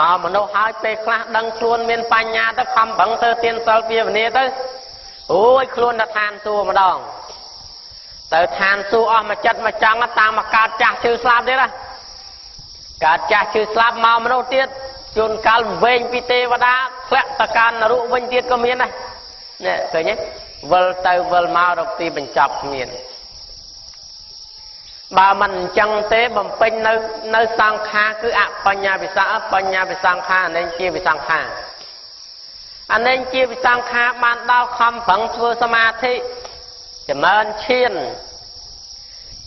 មកមនុស្សហើយពេលខ្លះដឹងខ្លួនមានបញ្ញាទៅខំប្រឹងធ្វើទានសិលភាវនាទៅអូយខ្លួនទៅឋានសួគ៌ម្ដងទៅឋានសួគ៌អស់មួយចិត្តមួយចង់តាមមកកើតចាស់ឈឺស្លាប់ទៀតណាកើតចាស់ឈឺស្លាប់មកមនុស្សទៀតជួនកាលវែងពីទេវតាធ្លាក់ទៅកាន់នរកវិញទៀតក៏មានដែរនេះឃើញទេវិលទៅវិលមករកទីបញ្ចប់គ្មានបើមិនអញ្ចឹងទេបំពេញនៅសង្ខារគឺអបញ្ញាវិសៈបញ្ញាវិសង្ខារអនេញជាវិសង្ខារអនេញជាវិសង្ខារបានដល់ខំប្រឹងធ្វើសមាធិចម្រើនឈាន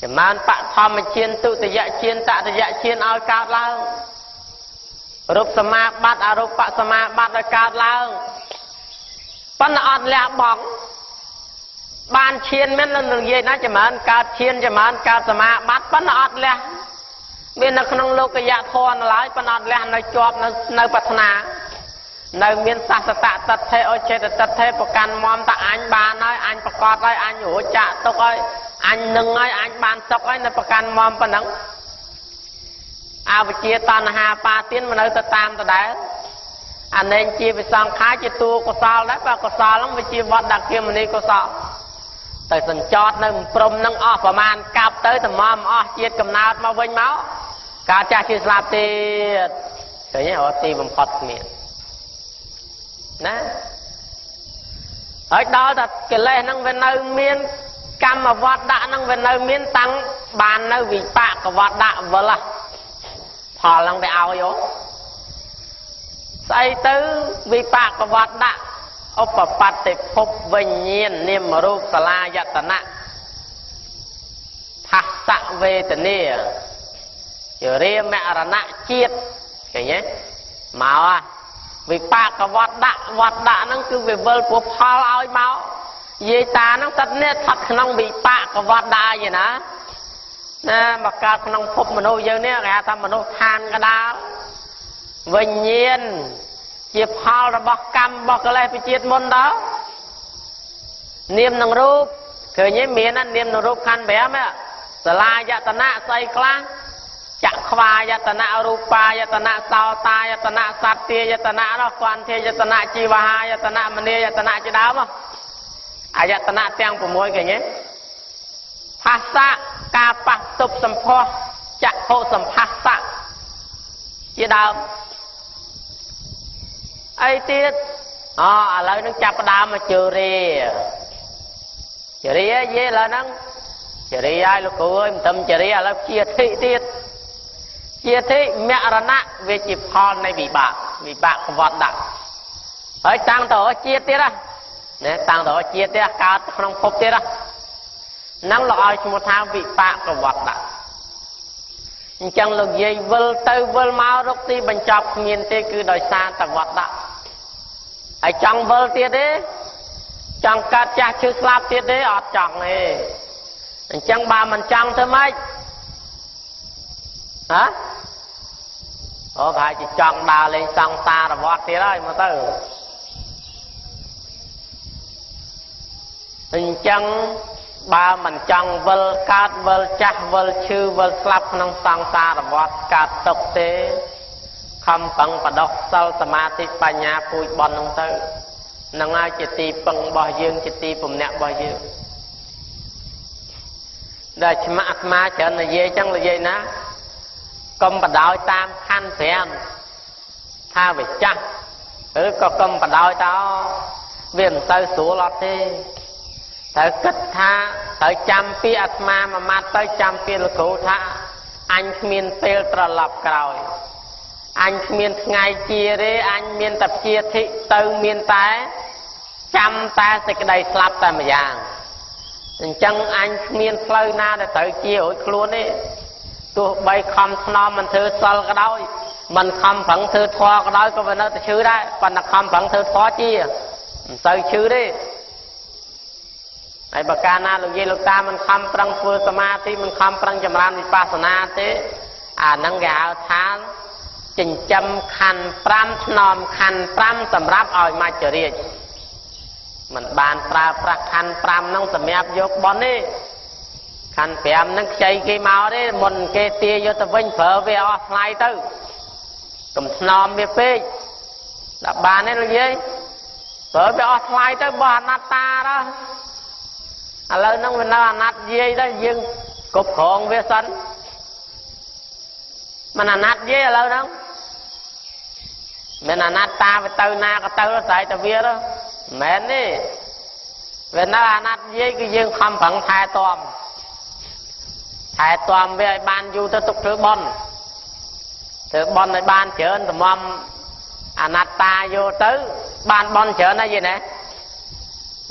ចម្រើនបឋមឈានទុតិយឈានតតិយឈានឲ្យកើតឡើងរូបសមាបត្តិអរូបសមាបត្តិឲ្យកើតឡើងប៉ុន្តែអត់លះបង់បានឈានមិននឹងនិយាយណាចម្រើនកើតឈានចម្រើនកើតសមាបត្តិប៉ុន្តែអត់លះមាននៅក្នុងលោកយៈធម៌នៅឡើយប៉ុន្តែអត់លះនៅជាប់នៅប្រាថ្នានៅមានសស្សតតថេអចេតតថេប្រកាន់មមតាអញបានហើយអញប្រកាសហើយអញរួចចាក់ទុកហើយអញនឹងហើយអញបានសុខហើយនៅប្រកាន់មមប៉ុណ្ណឹងអវិជ្ជាតណ្ហាបាទានមកនៅទៅតាមដដែលអានេញជាវិសង្ខារជាតួកុសលដែរបើកុសលហ្នឹងវាជាវត្តដាក់គមនីកុសលទៅសញ្ចតនៅព្រំនឹងអស់ប្រមាណកាប់ទៅតម្រាំអស់ជាតិកំណើតមកវិញមកការចាស់ជាស្លាប់ទៀតឃើញទេរកទីបំផុតគ្មានណាហើយដល់តែកិលេសហ្នឹងវានៅមានកម្មវត្តដាក់ហ្នឹងវានៅមានតាំងបាននៅវិបាកវត្តដាក់វិលផលហ្នឹងវាឲ្យយោស្អីទៅវិបាកវត្តដាក់ឧបបត្តិភពវិញ្ញាណនាមរូបសាលាយតនៈផាសៈវេទនាជរាមរណៈជាតិឃើញទេមកវិបាកវត្តដាក់វត្តដាក់ហ្នឹងគឺវាវិលព្រោះផលឲ្យមកយាយតាហ្នឹងសិតនេះស្ថិតក្នុងវិបាកវត្តដាក់ឯណាណាមកកើតក្នុងភពមនុស្សយើងនេះគេហៅថាមនុស្សឋានកដាលវិញ្ញាណជាផលរបស់កម្មរបស់កិលេសពីជាតិមុនដល់នាមនឹងរូបឃើញទេមានណានាមនឹងរូបខណ្ឌ5សាលាយតនៈស្អីខ្លះចក្វាយតនៈរូបាយតនៈសោតាយតនៈសត្ទាយតនៈនោះគន្ធាយតនៈជីវហាយតនៈមនីយតនៈជាដើមអាយតនៈទាំង6ឃើញទេផាសៈការប៉ះទប់សម្ផស្សចក្ខុសម្ផស្សៈជាដើមអីទៀតអឥឡូវនឹងចាប់ផ្ដើមមកជរាជរាយេឥឡូវហ្នឹងជរាហើយលោកគ្រូអើយមិនត្រឹមជរាឥឡូវជាធិទៀតជាធិមរណៈវាជាផលនៃវិបាកវិបាកវត្តដាក់ហើយតាំងទៅជាតិទៀតណាតាំងទៅជាតិទៀតកើតក្នុងភពទៀតហ្នឹងលោកឲ្យឈ្មោះថាវិបាកវត្តដាក់អញ្ចឹងលោកយាយវិលទៅវិលមករកទីបញ្ចប់គ្មានទេគឺដោយសារតែវត្តដាក់ហើយចង់វិលទៀតទេចង់កើតចាស់ឈឺស្លាប់ទៀតទេអត់ចង់ទេអញ្ចឹងបើមិនចង់ធ្វើម៉េចហ៎អូប្រហែលជាចង់ដើរលេងសង្សារវត្តទៀតហើយមកទៅអញ្ចឹងបើមិនចង់វិលកើតវិលចាស់វិលឈឺវិលស្លាប់ក្នុងសង្សារវត្តកើតទុកទេខំប្រឹងបដោះសិលសមាធិបញ្ញាពូជបន់ហ្នឹងទៅនឹងហើយជាទីពឹងរបស់យើងជាទីពំនាក់របស់យើងដែលឆ្មាក់អាត្មាច្រើននិយាយចឹងនិយាយណាកុំបដោយតាមខណ្ឌ5ថាវាចាស់ឬក៏កុំបដោយតោវាមិនទៅស្រួលអត់ទេត្រូវគិតថាត្រូវចាំពីអាត្មាមួយម៉ាត់ទៅចាំពីលោកគ្រូថាអញគ្មានពេលត្រឡប់ក្រោយអញគ្មានថ្ងៃជាទេអញមានតែជាធិទៅមានតែចាំតែសេចក្តីស្លាប់តែម្យ៉ាងអញ្ចឹងអញគ្មានផ្លូវណាដែលត្រូវជារួចខ្លួនទេទោះបីខំថ្នមមិនធ្វើសិលក៏ដោយមិនខំប្រឹងធ្វើធម៌ក៏ដោយក៏វានៅតែឈឺដែរប៉ុន្តែខំប្រឹងធ្វើធម៌ជាមិនសូវឈឺទេហើយបើកាលណាលោកយាយលោកតាមិនខំប្រឹងធ្វើសមាធិមិនខំប្រឹងចម្រើនវិបស្សនាទេអាហ្នឹងគេហៅថាចិញ្ចឹមខណ្ឌ5ថ្នមខណ្ឌ5សម្រាប់ឲ្យមច្ចរាជមិនបានប្រើប្រាស់ខណ្ឌ5ហ្នឹងសម្រាប់យកបន់ទេខណ្ឌ5ហ្នឹងខ្ចីគេមកទេមុនគេទាយកទៅវិញប្រើវាអស់ថ្លៃទៅ កុំថ្នមវាពេកដល់បានទេលោកយាយព្រោះវាអស់ថ្លៃទៅបោះអនត្តាដល់ឥឡូវហ្នឹងវានៅអាណត្តិយាយទៅយើងគ្រប់គ្រងវាសិនមិនអាណត្តិយាយឥឡូវហ្នឹងមិនអាណត្តិតាវាទៅណាក៏ទៅស្រ័យតែវាទៅមិនមែនទេវានៅអាណត្តិយាយគឺយើងខំប្រឹងថែទាំវាឲ្យបានយូរទៅទុកធ្វើបន់ឲ្យបានច្រើនតម្រាំអាណត្តិតាយកទៅបានបន់ច្រើនហើយយីណា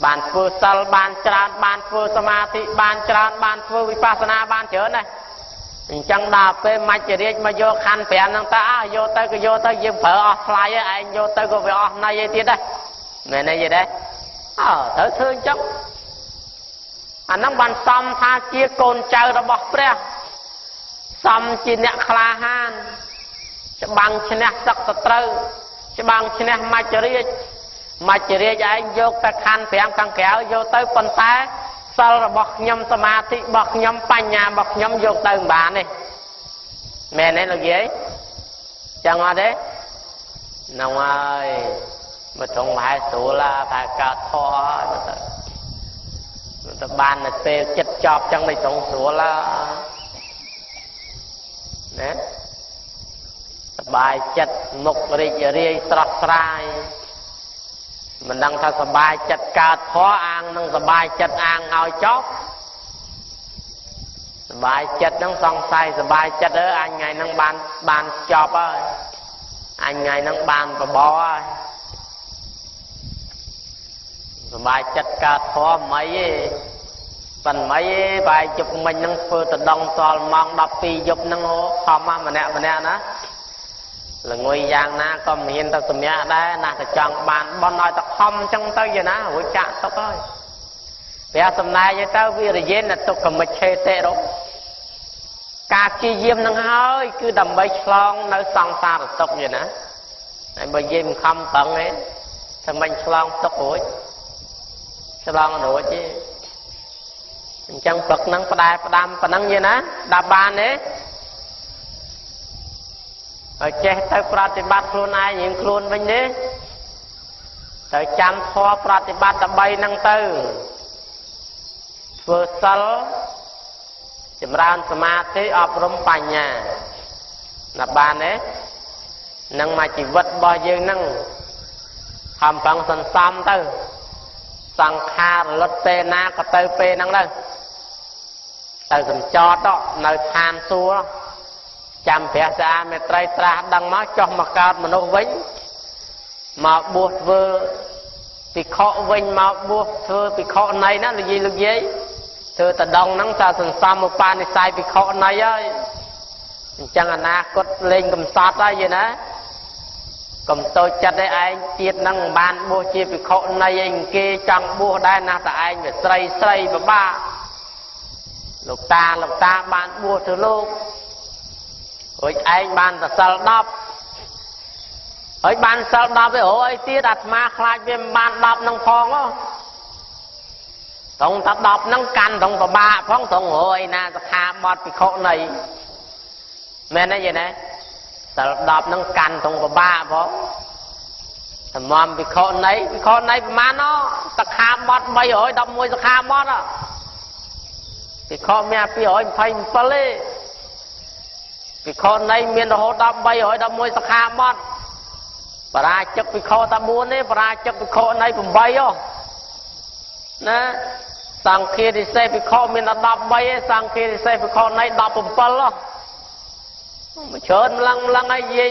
បានធ្វើសិលបានច្រើនបានធ្វើសមាធិបានច្រើនបានធ្វើវិបស្សនាបានច្រើនណាស់អញ្ចឹងដល់ពេលមច្ចរាជមកយកខណ្ឌ5ហ្នឹងតើអើយកទៅក៏យកទៅយើងប្រើអស់ថ្លៃឯងយកទៅក៏វាអស់ន័យឯទៀតដែរមែនទេយីដែរអើត្រូវធ្វើអញ្ចឹងអាហ្នឹងបានសំថាជាកូនចៅរបស់ព្រះសំជាអ្នកក្លាហានច្បាំងឈ្នះសឹកសត្រូវច្បាំងឈ្នះមច្ចរាជមច្ចរាជឯងយកតែខណ្ឌ5ខាងក្រៅយកទៅប៉ុន្តែសិលរបស់ខ្ញុំសមាធិរបស់ខ្ញុំបញ្ញារបស់ខ្ញុំយកទៅមិនបានទេមែនទេលោកយាយចឹងអត់ទេហ្នឹងហើយមកត្រង់ប្រហែលស្រួលប្រហែលកើតធម៌ទៅបាននៅពេលចិត្តចប់ចឹងមិនត្រង់ស្រួលណាសបាយចិត្តមុខរីករាយស្រស់ស្រាយមិនដឹងថាសបាយចិត្តកើតធម៌អាងនឹងសបាយចិត្តអាងឲ្យចប់សបាយចិត្តនឹងសង្ស័យសបាយចិត្តអើអញថ្ងៃនឹងបានចប់ហើយអញថ្ងៃនឹងបានបបហើយសបាយចិត្តកើតធម៌មិនអីទេប៉ុន្មានទេបាយជប់មិញនឹងធ្វើតដងតលម៉ោង12យប់នឹងខំម្នាក់ម្នាក់ណាល្ងុយយ៉ាងណាក៏មិនហ៊ានទៅសម្រាកដែរណាតែចង់បានបន់ឲ្យតែខំអញ្ចឹងទៅយាណារួចចាក់ទុកហើយព្រះសំដែងទៅវិរិយេនទុក្ខមិច្ឆេតិរោការព្យាយាមនឹងហើយគឺដើម្បីឆ្លងនៅសង្សារទុក្ខយាណាហើយបើយាយមិនខំប្រឹងទេធ្វើមិនឆ្លងទុក្ខរួចឆ្លងរួចទេអញ្ចឹងព្រឹកហ្នឹងផ្ដែផ្ដាំប៉ុណ្ណឹងយាណាដល់បានទេឲ្យចេះទៅប្រតិបត្តិខ្លួនឯងរៀងខ្លួនវិញទេត្រូវចាំធម៌ប្រតិបត្តិដើម្បីហ្នឹងទៅធ្វើសិលចម្រើនសមាធិអប់រំបញ្ញាណាបានទេនឹងមកជីវិតរបស់យើងហ្នឹងខំប្រឹងសន្សំទៅសង្ខារលត់ពេលណាក៏ទៅពេលហ្នឹងទៅទៅសំចតនៅឋានសួគ៌ចាំព្រះសាមេត្រីត្រាស់ដឹងមកចុះមកកើតមនុស្សវិញមកបួសធ្វើភិក្ខុវិញមកបួសធ្វើភិក្ខុណីណាលោកយាយលោកយាយធ្វើតដងហ្នឹងតើសន្សំឧបនិស្ស័យភិក្ខុណីហើយអញ្ចឹងអនាគតលេងកំសត់ហើយយីណាកុំតូចចិត្តឯងជាតិហ្នឹងមិនបានបួសជាភិក្ខុណីឯងគេចង់បួសដែរណាតែឯងវាស្រីស្រីពិបាកលោកតាលោកតាបានបួសធ្វើលោករួចឯងបានតែសិល10ហើយបានសិល10ឯរអីទៀតអាត្មាខ្លាចវាមិនបាន10ហ្នឹងផងហ៎ត្រង់តែ10ហ្នឹងកាន់ត្រង់ពិបាកផងត្រង់រអីណាសខាបត់ភិក្ខុណីមែនទេយីណាសិល10ហ្នឹងកាន់ត្រង់ពិបាកផងតម្រាំភិក្ខុណីភិក្ខុណីប្រហែលសខាបត់311សខាបត់ភិក្ខុមាន227ទេភិក្ខុណីមានរហូតដល់311សខាបត់បរាជិកភិក្ខុតែ4ទេបរាជិកភិក្ខុណី8ហ៎ណាសង្ឃារិសេសភិក្ខុមានដល់13ទេសង្ឃារិសេសភិក្ខុណី17ហ៎មកច្រើនម្លឹងម្លឹងហើយយាយ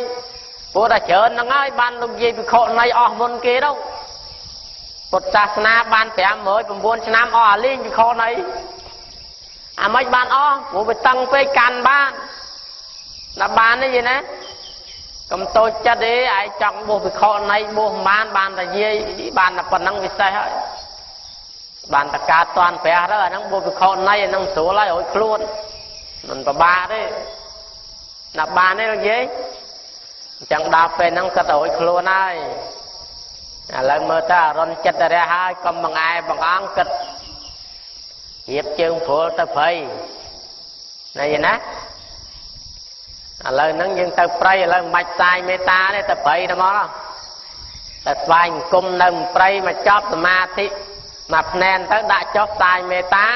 ព្រោះតែច្រើនហ្នឹងហើយបានលោកយាយភិក្ខុណីអស់មុនគេទៅពុទ្ធសាសនាបាន509ឆ្នាំអស់អាលីងភិក្ខុណីអាម៉េចបានអស់ព្រោះវាតឹងពេកកាន់បានដល់បានទេយីណាកុំតូចចិត្តទេឯងចង់បួសភិក្ខុណីបួសមិនបានបានតែយាយបានតែប៉ុណ្ណឹងវិសេសហើយបានតកើតតាន់ព្រះទៅអាហ្នឹងបួសភិក្ខុណីអាហ្នឹងស្រួលហើយរួចខ្លួនមិនពិបាកទេណាបានទេលោកយាយអញ្ចឹងដល់ពេលហ្នឹងគាត់ទៅរួចខ្លួនហើយឥឡូវមើលទៅអរុនចិត្តរះហើយកុំបង្អែបង្អង់គិតរៀបជើងព្រួលទៅព្រៃណាយីណា ឥឡូវហ្នឹងយើងទៅព្រៃឥឡូវមិនបាច់ផ្សាយមេត្តាទេទៅព្រៃទៅមកតែស្វែងអង្គមនៅព្រៃមកចប់សមាធិមកភ្នែនទៅដាក់ចុះផ្សាយមេត្តា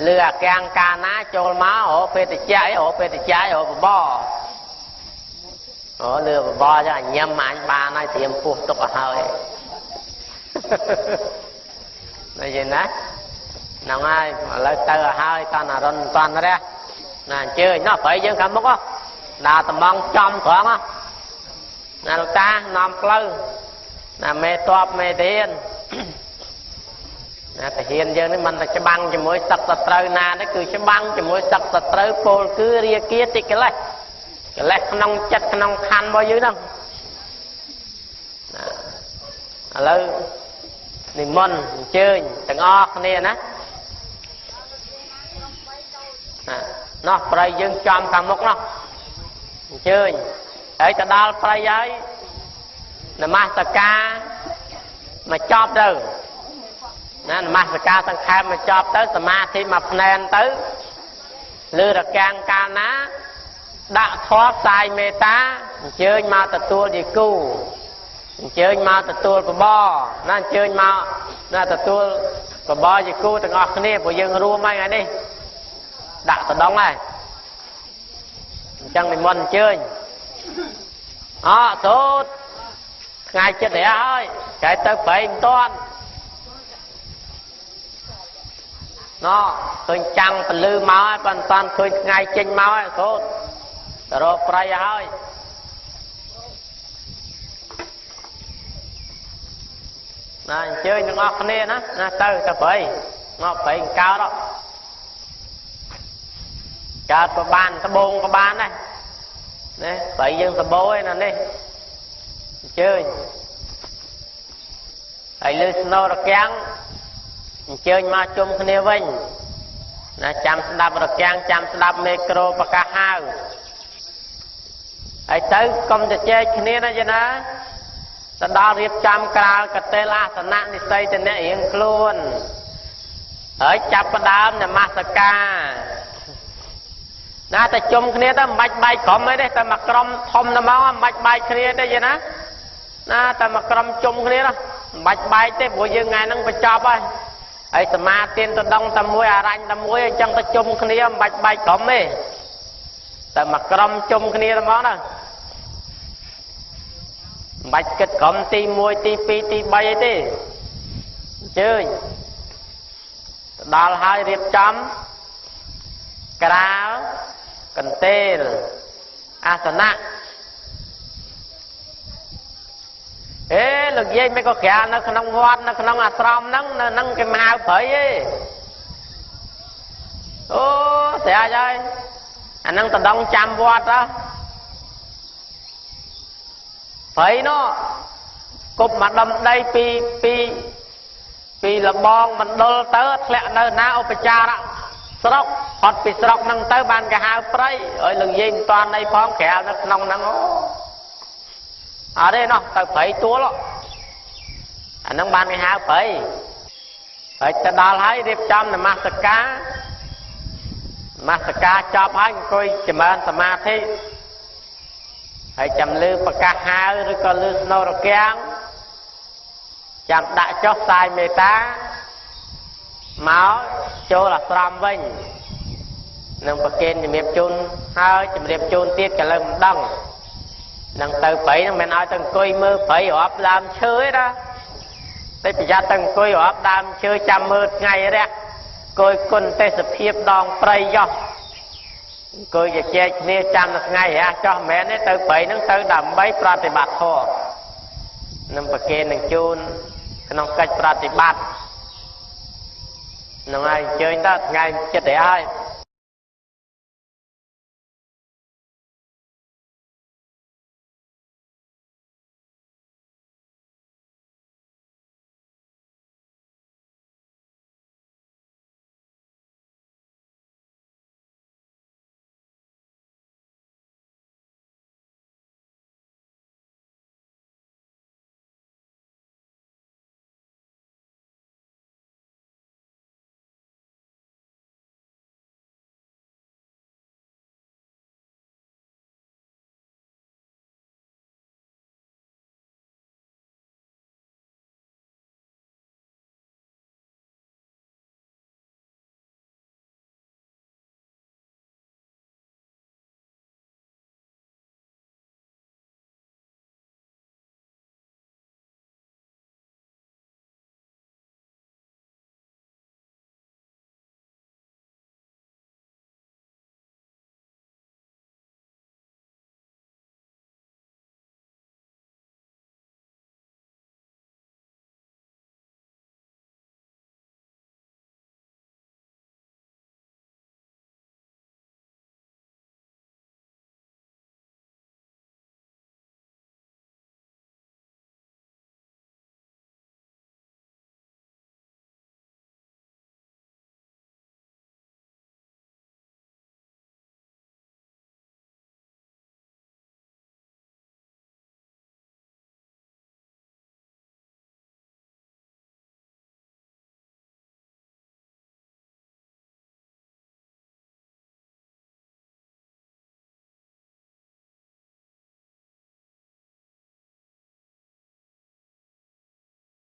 លឺអាកាំងកាណាចូលមករកពេតចៈរកពេតចៈរកបបអូលឺបបចឹងអញញ៉ាំអញបានហើយត្រៀមពោះទុកឲ្យហើយនិយាយណាហ្នឹងហើយឥឡូវទៅឲ្យហើយតនអរុនតនរះណាអញ្ជើញណោះព្រៃយើងខាងមុខដើរតំងចំត្រង់ណាលោកតានាំផ្លូវណាមេតបមេទៀនណាទាហានយើងនេះមិនតែច្បាំងជាមួយសឹកសត្រូវណាទេគឺច្បាំងជាមួយសឹកសត្រូវពោលគឺរាគាតិកិលេសកិលេសក្នុងចិត្តក្នុងខណ្ឌរបស់យើងហ្នឹងណាឥឡូវនិមន្តអញ្ជើញទាំងអស់គ្នាណាណាណោះព្រៃយើងចំខាងមុខណោះអញ្ជើញហើយទៅដល់ព្រៃហើយនមស្ការមកចប់ទៅណានមស្ការសង្ខេបមកចប់ទៅសមាធិមកភ្នែនទៅលឺរកាំងកាលណាដាក់ធម៌ផ្សាយមេត្តាអញ្ជើញមកទទួលជាគូអញ្ជើញមកទទួលបបណាអញ្ជើញមកណាទទួលបបជាគូទាំងអស់គ្នាព្រោះយើងរួមហើយថ្ងៃនេះដាក់តដងហើយអញ្ចឹងនិមន្តអញ្ជើញអសូត្រថ្ងៃចិត្តរះហើយចែកទៅព្រៃមិនតាន់ណោឃើញចាំងពលឺមកហើយប៉ុន្តែឃើញថ្ងៃចេញមកហើយសូត្រទៅរកព្រៃហើយណាអញ្ជើញទាំងអស់គ្នាណាណាទៅទៅព្រៃមកព្រៃកើតកើតក៏បានត្បូងក៏បានដែរណាព្រៃយើងសម្បូរឯណានេះអញ្ជើញហើយលើស្នោរកាំងអញ្ជើញមកជុំគ្នាវិញណាចាំស្ដាប់រកាំងចាំស្ដាប់មេក្រូប្រកាសហៅហើយទៅកុំជជែកគ្នាណាយាណាទៅដល់រៀបចំក្រាលកតេលអាសនៈនិស័យតអ្នករៀងខ្លួនហើយចាប់ផ្ដើមនមស្ការណាតែជុំគ្នាទៅមិនបាច់បែកក្រុមអីទេតែមកក្រុមធំតែមកមិនបាច់បែកគ្នាទេយាណាណាតែមកក្រុមជុំគ្នាណាមិនបាច់បែកទេព្រោះយើងថ្ងៃហ្នឹងបញ្ចប់ហើយហើយសមាទានទៅដងតែមួយអរញ្ញតែមួយអញ្ចឹងទៅជុំគ្នាមិនបាច់បែកក្រុមទេតែមកក្រុមជុំគ្នាតែមកណាមិនបាច់គិតក្រុមទី1ទី2ទី3អីទេអញ្ជើញទៅដល់ហើយរៀបចំក្រាលកន្ទេលអាសនៈអេលោកយាយមិនក៏ក្រាលនៅក្នុងវត្តនៅក្នុងអាស្រមហ្នឹងនៅហ្នឹងគេមកហៅព្រៃឯងអូស្រាចហើយអាហ្នឹងតដងចាំវត្តហ៎ព្រៃនោះគប់មកដុំដីពីពីពីលបងមណ្ឌលទៅធ្លាក់នៅណាឧបចារៈស្រុកអត់ពីស្រុកហ្នឹងទៅបានគេហៅព្រៃហើយលោកយាយមិនតាន់អីផងក្រាលនៅក្នុងហ្នឹងអូអត់ទេណោះទៅព្រៃទួលអាហ្នឹងបានគេហៅព្រៃហើយទៅដល់ហើយរៀបចំនមស្ការនមស្ការចប់ហើយអង្គុយចម្រើនសមាធិហើយចាំលឺប្រកាសហៅឬក៏លឺស្នោរកាំងចាំដាក់ចុះផ្សាយមេត្តាមកចូលអាស្រមវិញនឹងប្រគេនជំរាបជូនហើយជំរាបជូនទៀតក៏លើមិនដឹងនឹងទៅព្រៃនឹងមិនឲ្យទៅអង្គុយមើលព្រៃរាប់ដើមឈើទេណាតែប្រយ័ត្នទៅអង្គុយរាប់ដើមឈើចាំមើលថ្ងៃរះអង្គុយគុណទេសភាពដងព្រៃយោះអង្គុយជជែកគ្នាចាំតែថ្ងៃរះចោះមិនមែនទេទៅព្រៃនឹងទៅដើម្បីប្រតិបត្តិធម៌នឹងប្រគេននឹងជូនក្នុងកិច្ចប្រតិបត្តិនឹងហើយអញ្ជើញទៅថ្ងៃចិត្តរះហើយ